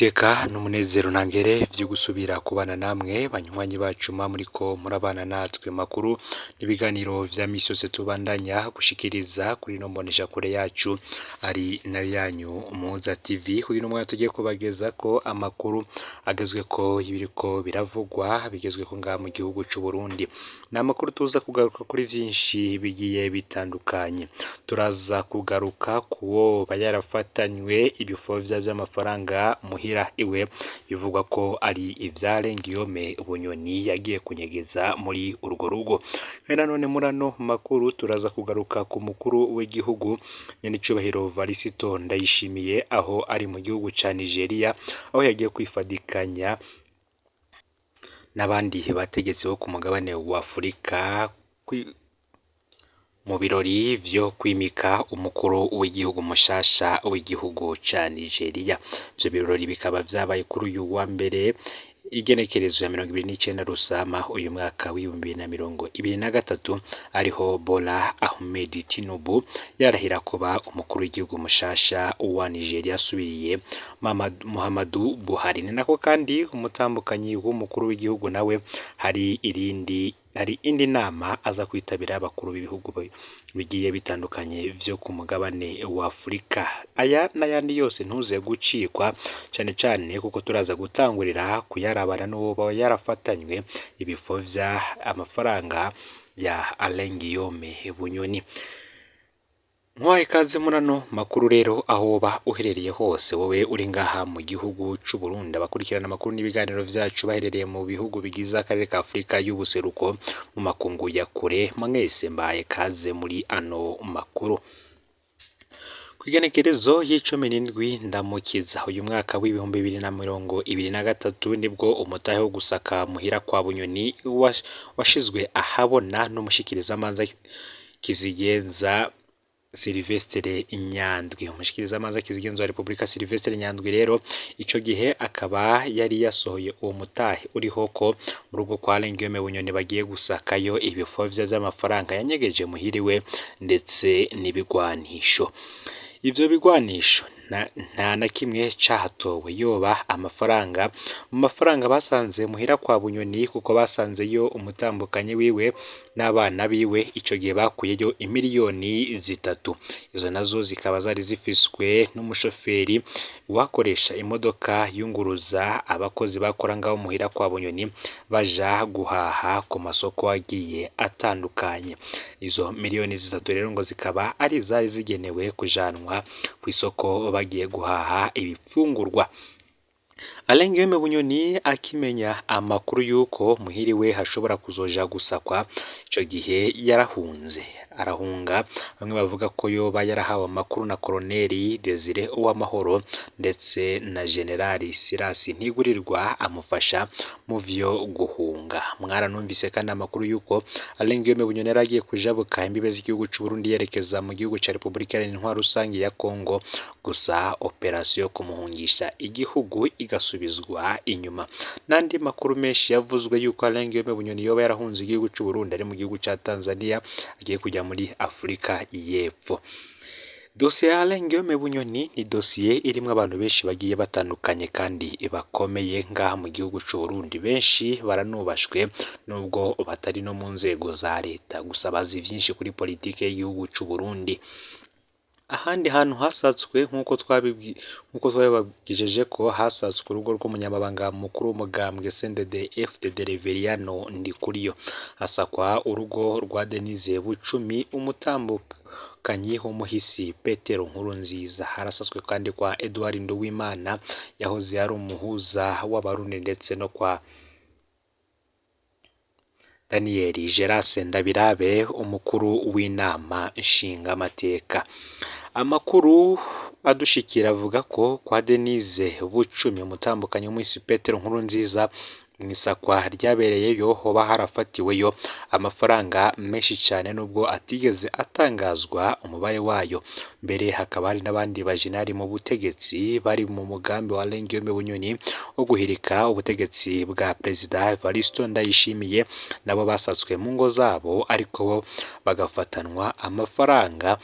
Niteka n'umunezero ntangere vyo gusubira kubana namwe banywanyi bacu muba muriko murabana natwe makuru n'ibiganiro vya misi yose tubandanya gushikiriza kuri ino mboneshakure yacu ari nayo yanyu Muhuza TV. Uyu n'umwanya tugiye kubagezako amakuru agezweko y'ibiriko biravugwa bigezweko ngaha mu gihugu c'Uburundi. Ni amakuru tuza kugaruka kuri vyinshi bigiye bitandukanye. Turaza kugaruka kuwoba yarafatanywe ibifovya vy'amafaranga muhira iwe, bivugwa ko ari ivya Lengiyome Bunyoni yagiye kunyegeza muri urwo rugo. Kandi nanone muri ano makuru turaza kugaruka ku mukuru w'igihugu Nyenicubahiro Varisito Ndayishimiye, aho ari mu gihugu ca Nigeria, aho yagiye kwifadikanya n'abandi bategetsi bo ku mugabane wa Afurika mu birori vyo kwimika umukuru w'igihugu mushasha w'igihugu ca Nigeria. Ivyo birori bikaba vyabaye kuri uyu wa mbere igenekerezo ya 29 Rusama uyu mwaka w'2023, ariho Bola Ahmed Tinubu yarahira kuba umukuru w'igihugu mushasha wa Nigeria asubiriye Muhammadu Buhari. Ni nako kandi umutambukanyi w'umukuru w'igihugu nawe hari indi nama aza kwitabira abakuru b'ibihugu bigiye bitandukanye vyo ku mugabane wa Afurika. Aya n'ayandi yose ntuze gucikwa, cane cane kuko turaza gutangurira kuyarabana n'uwoba yarafatanywe ibifovya amafaranga ya Alain Guillaume Bunyoni. Nkwaye ikaze muri ano makuru rero, aho woba uherereye hose, wowe uri ngaha mu gihugu c'Uburundi, abakurikirana amakuru n'ibiganiro vyacu baherereye mu bihugu bigize akarere ka Afurika y'ubuseruko, mu makungu ya kure, mwese mbaye kaze muri ano makuru. Kw'igenekerezo y'icumi n'indwi Ndamukiza uyu mwaka w'2023, nibwo umutahe wo gusaka muhira kwa Bunyoni washizwe ahabona n'umushikirizamanza Kizigenza Silvestre Nyandwi. Umushikirizamanza Kizigenza wa Repubulika Silvestre Nyandwi rero ico gihe akaba yari yasohoye uwo mutahe uriho ko mu rugo kwa Lengiyome Bunyoni bagiye gusakayo ibifovya vy'amafaranga yanyegeje muhiriwe ndetse n'ibigwanisho. Ivyo bigwanisho nta na kimwe cahatowe, yoba amafaranga. Mu mafaranga basanze muhira kwa Bunyoni, kuko basanzeyo umutambukanyi wiwe n'abana biwe, ico gihe bakuyeyo imiliyoni 3. Izo nazo zikaba zari zifiswe n'umushoferi wakoresha imodoka yunguruza abakozi bakora ngaho muhira kwa Bunyoni baja guhaha ku masoko agiye atandukanye. Izo miliyoni 3 rero ngo zikaba ari izari zigenewe kujanwa kw'isoko bagiye guhaha ibifungurwa. Alain Guillaume Bunyoni akimenya amakuru y'uko muhiriwe hashobora kuzoja gusakwa, ico gihe yarahunze, arahunga. Bamwe bavuga ko yoba yarahawe amakuru na Koloneli Desire Uwamahoro ndetse na Generali Silas Ntigurirwa amufasha mu vyo guhunga. Mwaranumvise kandi amakuru y'uko Alain Guillaume Bunyoni yari agiye kujabuka imbibe z'igihugu c'Uburundi yerekeza mu gihugu ca Repubulika Iharanira Intwaro Rusangi ya Kongo, gusa operasiyo yo kumuhungisha igihugu igasubizwa inyuma. N'andi makuru menshi yavuzwe y'uko Alain Guillaume Bunyoni yoba yarahunze igihugu c'Uburundi ari mu gihugu ca Tanzania, agiye kuja muri Afurika y'Epfo. Dosiye ya Alain Guillaume Bunyoni ni dosiye irimwo abantu benshi bagiye batandukanye kandi bakomeye ngaha mu gihugu c'Uburundi. Benshi baranubashwe nubwo batari no mu nzego za leta, gusa bazi vyinshi kuri politike y'igihugu c'Uburundi. Ahandi hantu hasatswe, nk'uko twabibagejeje ko hasatswe urugo rw'umunyamabanga mukuru w'umugambwe CNDD FDD Reveriyano Ndikuriyo, hasakwa urugo rwa Denise Bucumi, umutambukanyi w'umuhisi Petero Nkurunziza. Harasatswe kandi kwa Edouard Nduwimana yahoze ari umuhuza w'Abarundi, ndetse no kwa Daniel Gerase Ndabirabe, umukuru w'inama nshingamateka. Amakuru adushikira avuga ko kwa Denise Bucumi, umutambukanyi w'umuhisi Petero Nkurunziza, mw'isakwa ryabereyeyo hoba harafatiweyo amafaranga menshi cane nubwo atigeze atangazwa umubare wayo. Mbere hakaba hari n'abandi bajenali mu butegetsi bari mu mugambi wa Alain Guillaume Bunyoni wo guhirika ubutegetsi bwa Perezida Evaristo Ndayishimiye, nabo basatswe mu ngo zabo ariko bo bagafatanwa amafaranga.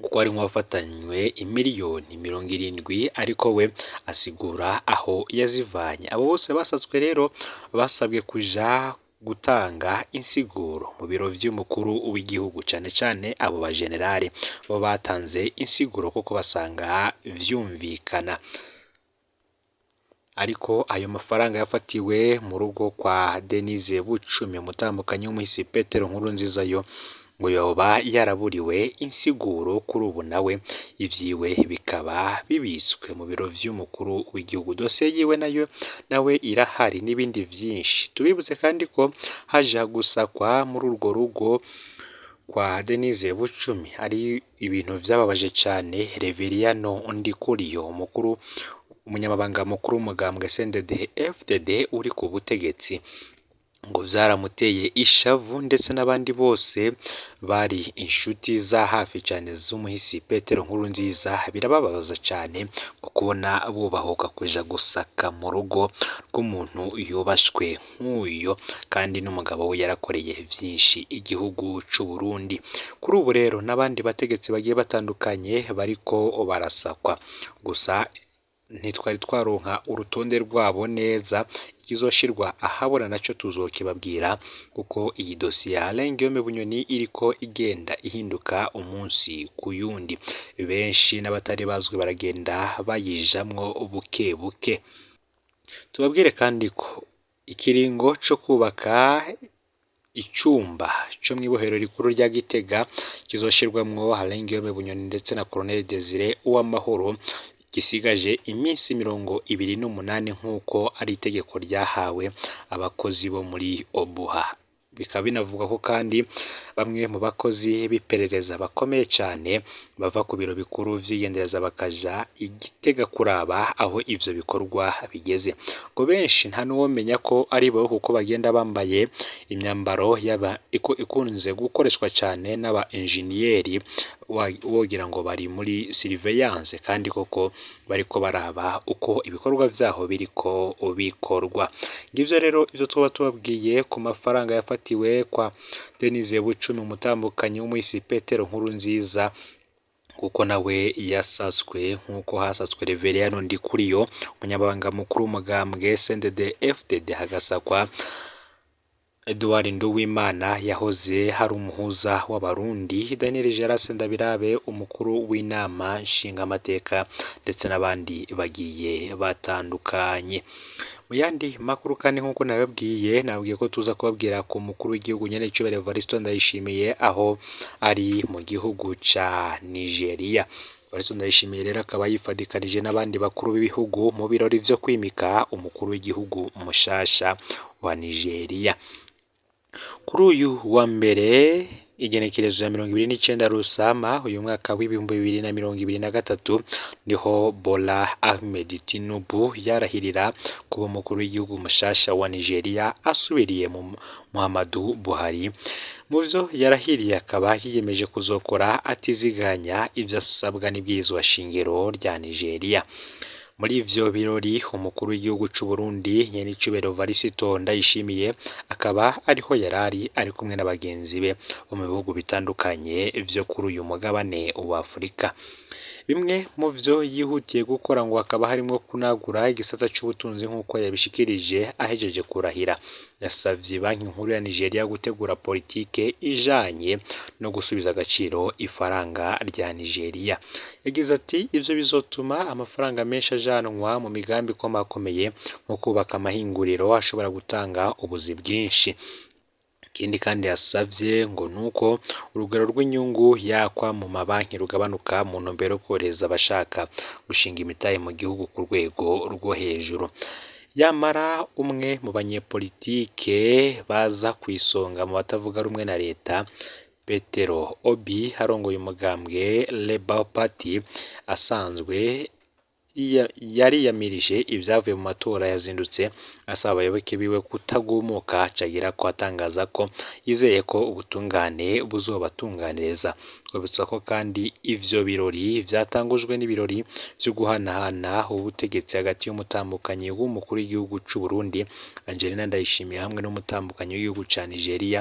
kuko hari nk'uwafatanywe imiliyoni 70, ariko we asigura aho yazivanye. Abo bose basatswe rero basabwe kuja gutanga insiguro mu biro vy'umukuru w'igihugu, cane cane abo bajenerali bo batanze insiguro kuko basanga vyumvikana. Ariko ayo mafaranga yafatiwe mu rugo kwa Denise Bucumi, umutambukanyi w'umuhisi Petero Nkurunziza, yo ngo yoba yaraburiwe insiguro. Kuri ubu nawe ivyiwe bikaba bibitswe mu biro vy'umukuru w'igihugu. Dosiye yiwe nayo nawe irahari n'ibindi vyinshi. Tubibutse kandi ko haja gusakwa muri urwo rugo kwa Denise Bucumi ari ibintu vyababaje cane Reveriyano Ndikuriyo, umukuru umunyamabanga mukuru w'umugambwe CNDD FDD uri ku butegetsi, ngo vyaramuteye ishavu, ndetse n'abandi bose bari inshuti za hafi cane z'umuhisi Petero Nkurunziza birababaza cane ngo kubona bubahuka kuja gusaka mu rugo rw'umuntu yubashwe nk'uyo, kandi n'umugabo we yarakoreye vyinshi igihugu c'u Burundi. Kuri ubu rero n'abandi bategetsi bagiye batandukanye bariko barasakwa, gusa ntitwari twaronka urutonde rwabo neza. Ikizoshirwa ahabona naco tuzokibabwira, kuko iyi dosiye ya Alain Guillaume Bunyoni iriko igenda ihinduka umunsi ku yundi. Benshi n'abatari bazwi baragenda bayijamwo buke buke. Tubabwire kandi ko ikiringo co kubaka icumba co mw'ibohero rikuru rya Gitega kizoshirwamwo Alain Guillaume Bunyoni ndetse na Colonel Desire Uwamahoro gisigaje iminsi 28, nk'uko ari itegeko ryahawe abakozi bo muri Obuha. Bikaba binavugwa ko kandi bamwe mu bakozi b'iperereza bakomeye cane bava ku biro bikuru vy'igendereza bakaja i Gitega kuraba aho ivyo bikorwa bigeze. Ngo benshi nta n'uwomenya ko ari bo, kuko bagenda bambaye imyambaro yaba ikunze gukoreshwa cane n'aba enjeniyeri, wogira ngo bari muri surveillance, kandi koko bariko baraba uko ibikorwa vyaho biriko bikorwa. Ngivyo rero ivyo twoba tubabwiye ku mafaranga yafatiwe kwa Denise Bucumi, umutambukanyi w'umuhisi Petero Nkurunziza, kuko nawe yasatswe nk'uko hasatswe Reveriyano Ndikuriyo, umunyamabanga mukuru w'umugambwe CNDD FDD, hagasakwa Edouard Nduwimana yahoze hari umuhuza w'Abarundi, Daniel Gerase Ndabirabe umukuru w'inama nshingamateka, ndetse n'abandi bagiye batandukanye. Mu yandi makuru kandi nk'uko nababwiye, nababwiye ko tuza kubabwira ku mukuru w'igihugu nyenecubahiro Evariste Ndayishimiye aho ari mu gihugu ca Nigeria. Evariste Ndayishimiye rero akaba yifadikanije n'abandi bakuru b'ibihugu mu birori vyo kwimika umukuru w'igihugu mushasha wa Nigeria. Kuri uyu wa mbere igenekerezo ya 29 Rusama uyu mwaka w'2023 niho Bola Ahmed Tinubu yarahirira kuba umukuru w'igihugu mushasha wa Nigeria, asubiriye mu Muhammadu Buhari. Mu vyo yarahiriye akaba yiyemeje kuzokora atiziganya ivyo asabwa n'ibwirizwa shingiro rya Nigeria. Muri ivyo birori umukuru w'igihugu c'u Burundi nyenicubahiro Evariste Ndayishimiye akaba ariho yarari ari kumwe na bagenzi be bo mu bihugu bitandukanye vyo kuri uyu mugabane wa Afurika. Bimwe mu vyo yihutiye gukora ngo hakaba harimwo kunagura igisata c'ubutunzi nk'uko yabishikirije ahejeje kurahira. Yasavye banki nkuru ya Nigeria gutegura politike ijanye no gusubiza agaciro ifaranga rya Nigeria. Yagize ati ivyo bizotuma amafaranga menshi ajanwa mu migambi ikomakomeye nko kubaka amahinguriro ashobora gutanga ubuzi bwinshi. Ikindi kandi yasavye ngo nuko urugero rw'inyungu yakwa mu mabanki rugabanuka mu ntumbero yo korohereza abashaka gushinga imitahe mu gihugu ku rwego rwo hejuru. Yamara umwe mu banyepolitike baza ku isonga mu batavuga rumwe na leta, Petero Obi arongoye umugambwe Labour Party, asanzwe yariyamirije ivyavuye mu matora, yazindutse asaba abayoboke biwe kutagumuka, cagira ko atangaza ko yizeye ko ubutungane buzobatunganiriza. Twibutsa ko kandi ivyo birori vyatangujwe n'ibirori vyo guhanahana ubutegetsi hagati y'umutambukanyi w'umukuru w'igihugu c'u Burundi Angelina Ndayishimiye hamwe n'umutambukanyi w'igihugu ca Nigeria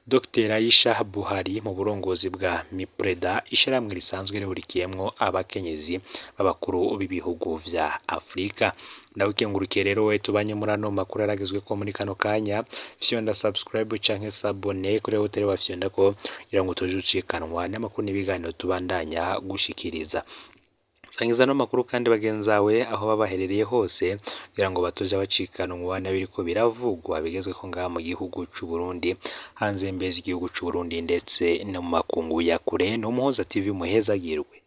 Dr Aisha Buhari mu burongozi bwa MIPREDA, ishirahamwe risanzwe rihurikiyemwo abakenyezi b'abakuru b'ibihugu vya Afrika. Ndagukengurukiye rero we tubanye muri ano makuru aragezweko muri kano kanya. Fyonda subscribe canke s'abonner kuri hoteli wafyonda ko kugira ngo utuje ucikanwa n'amakuru n'ibiganiro tubandanya gushikiriza. Sangiza ano makuru kandi bagenzawe aho baba baherereye hose kugira ngo batoja bacikanwa n'ibiriko biravugwa bigezweko ngaha mu gihugu c'u Burundi, hanze mbezi igihugu c'u Burundi ndetse no mu makungu ya kure. No Muhoza TV, muhezagirwe.